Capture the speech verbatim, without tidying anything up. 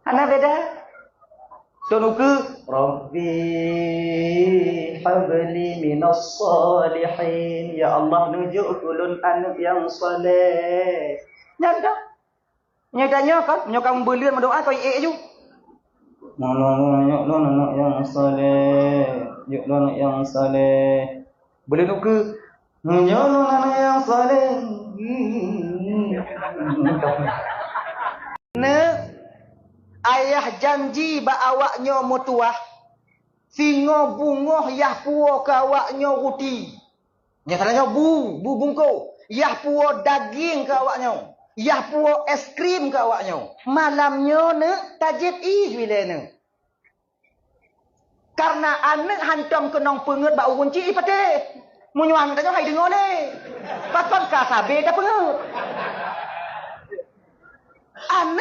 Hana beda. Teunukeue, "Rabbi habli minas salihin." Ya Allah, neujok ulôn aneuk nyang saleh. Nyan dah. Nyoe tanyoe kan, nyoe kan beuleuet meudoa keu ék ju. "Nyoe lôn aneuk nyang saleh, jok lôn aneuk nyang saleh." Beuleuet ukeue, "Nyoe lôn aneuk nyang saleh." Neuk, ayah janji bak awak nyoe meutuwah, singoh beungoh yah puwoe keu awak nyoe ruti. Nyang salah nyoe bu, bu bungkôh. Yah puwoe daging keu awak nyoe. Yah puwoe es krim keu awak nyoe. Malam nyoe neuk tajép ié ju ilée neuk. Kareuna aneuk hantom keunong peungeuet bak ureuëng chik ipatéh. Meunyoe aneuk tanyoe hai deungoe lé. Pakon ka sabe tapeungeuet. Aneuk